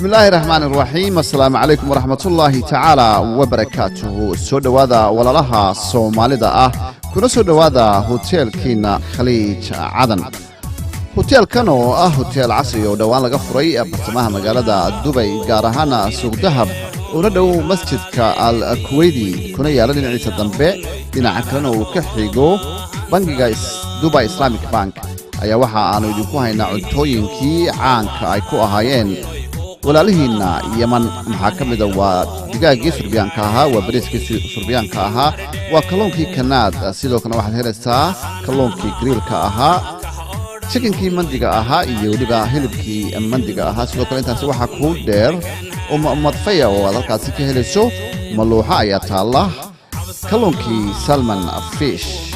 Bismillaahi raxmaan raxiim. Assalaamu calaykum waraxmatullaahi tacaala wabarakaatuhu. Soo dhowaada, walaalaha Soomaalida ah, kuna soo dhowaada hoteelkiina Khaliij Cadan. Hoteelkan oo ah hoteel casri oo dhowaan laga furay bartamaha magaalada Dubay, gaar ahaana Suuq Dahab, una dhow Masjidka Al Kuweydi, kuna yaala dhinaciisa dambe, dhinaca kalena uu ka xigo bangiga Dubai Islamic Bank, ayaa waxa aanu idinku haynaa cuntooyinkii caanka ay ku ahaayeen walaalihiinna Yeman. Maxaa ka mida? Waa digaaggii surbiyaanka ahaa, waa bariiskii surbiyaanka ahaa, waa kalluunkii kanaad. Sidoo kalena waxaad helaysaa kalluunkii grill-ka ahaa, chicken-kii mandiga ahaa iyo weliba hilibkii mandiga ahaa. Sidoo kale intaasi waxaa kuu dheer madfaya oo aad halkaasi ka helayso. Maluuxa ayaa taalla, kalluunkii salmon fish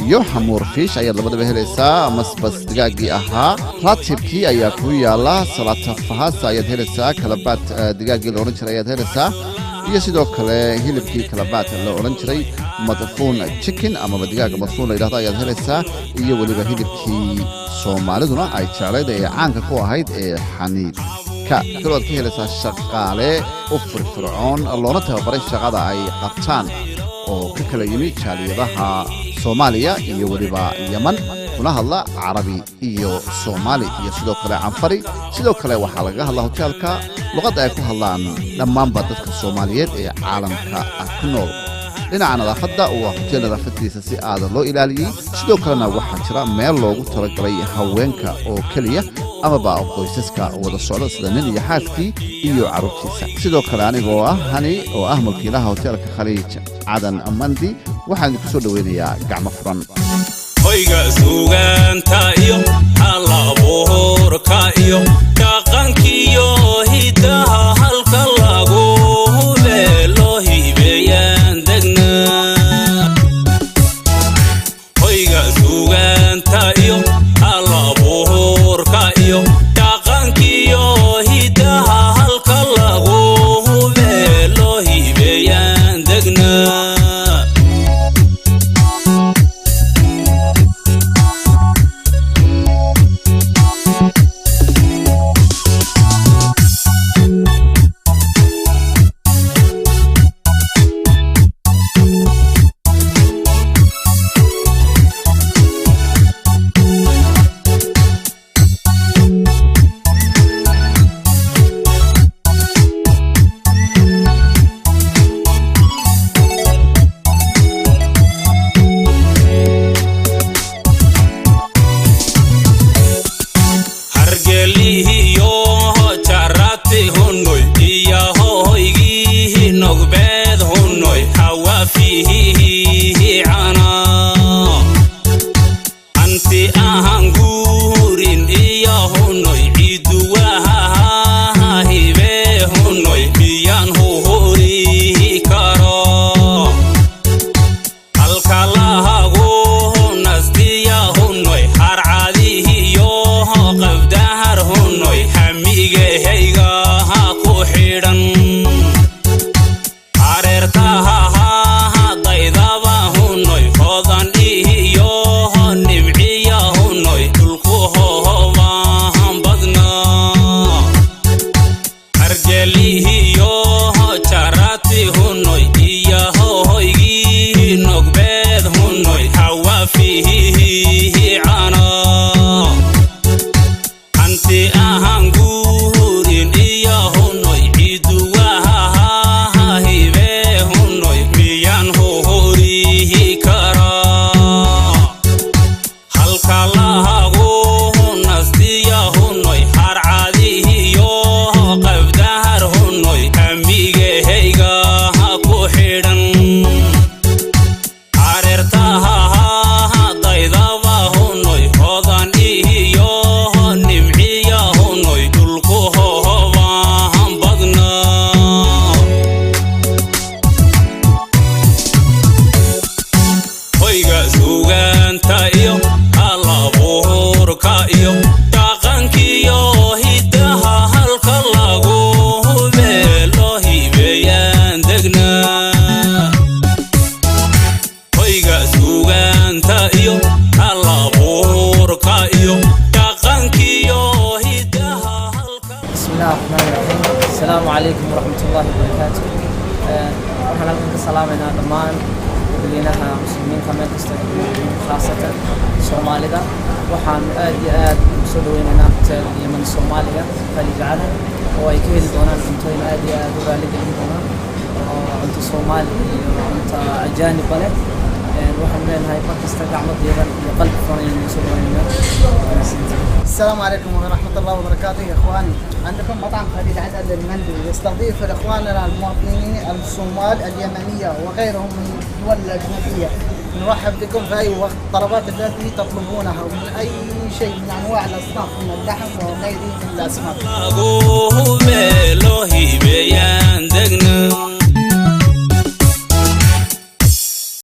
iyo xamuur fish ayaad labadaba helaysaa. Masbas digaaggii ahaa, raatibkii ayaa kuu yaala, salata fahasa ayaad helaysaa, kalabaad digaaggii la odhan jiray ayaad helaysaa, iyo sidoo kale hilibkii kalabaad la odhan jiray. Madfuun chicken amaba digaaga madfuun la yidhahdo ayaad helaysaa, iyo weliba hilibkii Soomaaliduna ay jeclayd ee caanka ku ahayd ee xaniidka. Kaloo aad ka helaysaa shaqaale u firfircoon loona tababaray shaqada ay qabtaan, oo ka kala yimi jaaliyadaha Soomaaliya iyo weliba Yeman, kuna hadla Carabi iyo Soomaali iyo sidoo kale Canfari. Sidoo kale waxaa lagaga hadlaa hoteelka luqadda ay ku hadlaan dhammaanba dadka Soomaaliyeed ee caalamka ku nool. Dhinaca nadaafadda, waa hoteel nadaafadiisa si aada loo ilaaliyey. Sidoo kalena waxaa jira meel loogu talagalay haweenka oo keliya amaba qoysaska wada socda, sida nin iyo xaaskii iyo carruurtiisa. Sidoo kale anigoo ah Hani, oo ah mulkiilaha hoteelka Khaliij Cadan Mandi, waxaan idinku soo dhoweynayaa gacmo furan. Hoyga suugaanta iyo halabuurka iyo dhaqankiyo hidaha, halka lagu hubeelo hibeeyaan degna. Hoyga suugaanta iyo halabuurka iyo dhaqankiyo hidaha, halka lagu hubeelo hibeeyaan degna. Hargelihiyo jarati hunoy iyo hoygii nogbeed hunoy xawaafihihi cana anti ahan guurin iyo hunoy ciiduwaha hibe hunoy miyaan huhuri karo halka lahagu nastiya hunoy harcadihiyo qabdahar hunoy hamigehayga ku xidhan hareertaha daydaba hunoy. Waraxmatullaahi wabarakaatu. Waxaan halkan ka salaamaynaa dhammaan dadweynaha Muslimiinta meel kasta ay ku yihiin, khaasatan Soomaalida. Waxaan aad iyo aad ugu soo dhaweynaynaa Hotel Yemen Soomaaliga Khaliij Cadan, oo ay ka heli doonaan cuntooyin aad iyo aad u raali gelin doonaan, oo cunto Soomaali iyo cunto ajaanibba leh. Waxaan leenahay mar kasta gacmo diiran iyo qalbi furan ayaan soo dhaweynaynaa. Mahadsantihiin. السلام عليكم ورحمة الله وبركاته. يا إخواني، عندكم مطعم خليج عدن للمندي يستضيف الإخواننا المواطنين الصومال، اليمنية وغيرهم من الدول الأجنبية. نرحب بكم في أي وقت. الطلبات التي تطلبونها ومن أي شيء من أنواع الأصناف، من اللحم وغيره من الأسماك. Lagu beelo hibeeya.